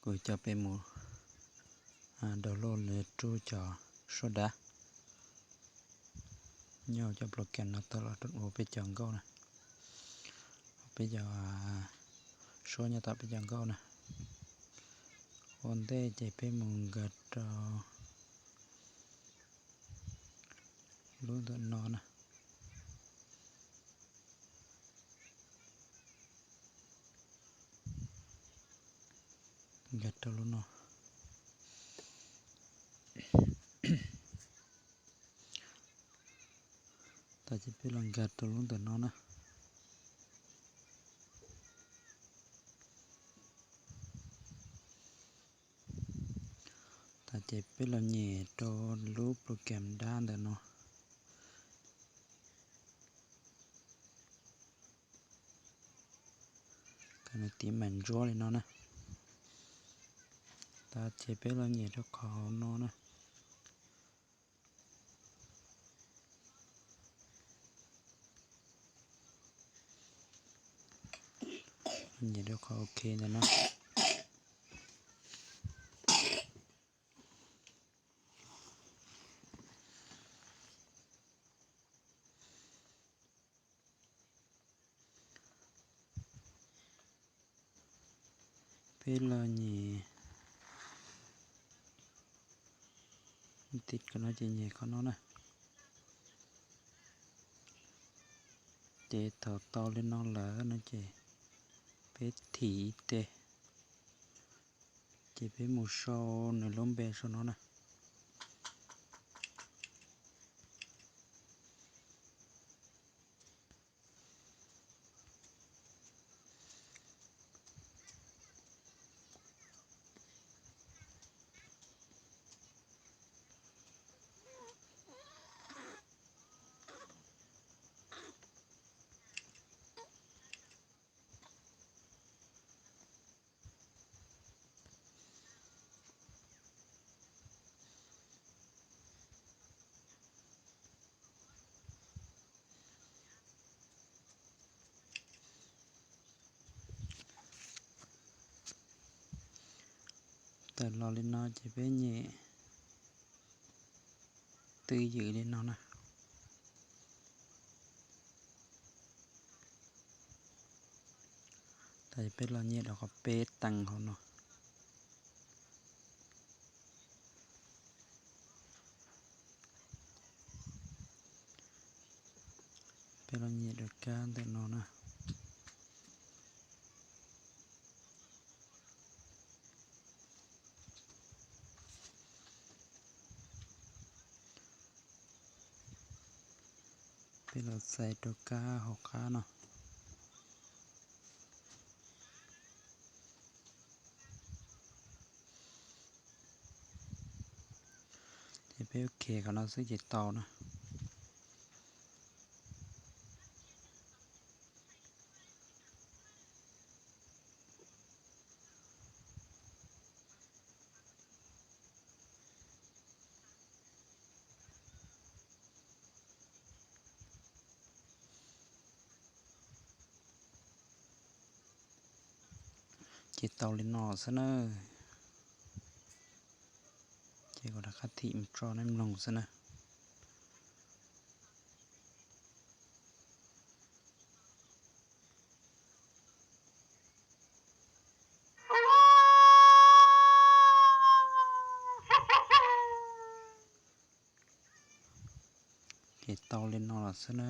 Kuv coj peb mus download los rub cov suab dav nyob cov program no tawm los ua peb cov nkauj na, peb cov suab nyob tom peb cov nkauj na. Ua ntej ces peb mus nkag rau lub ntawm no na. Nkag rau lub no. Tag ces peb los nkag rau lub ntawm no na. Tag ces peb los nyem rau lub program dab ntawm no. Kom nws tiv mam ntsuab li no na. Tag ces peb los nyem rau qhov hauv no na. Nyem rau qhov ok ntawm no. Peb los nyem, tiv qhov no ces nyem qhov no na. Ces thaum tau li no lawm no ces peb thim ib teg, ces peb mus sau nws lub npe sau no na. Tawm los li no ces peb nyem twj ywm li no na. Tag peb los nyem rau qhov peb tees hauv no. Peb los nyem rau kab ntawm no na. Peb los xaiv rau kab hauv qab no. Ces peb ok qhov no xwb ces tau na. Ces tau li no xwb na. Ces kuv rov qab thim mus tso nej mloog xwb na. Ces tau li no los xwb na.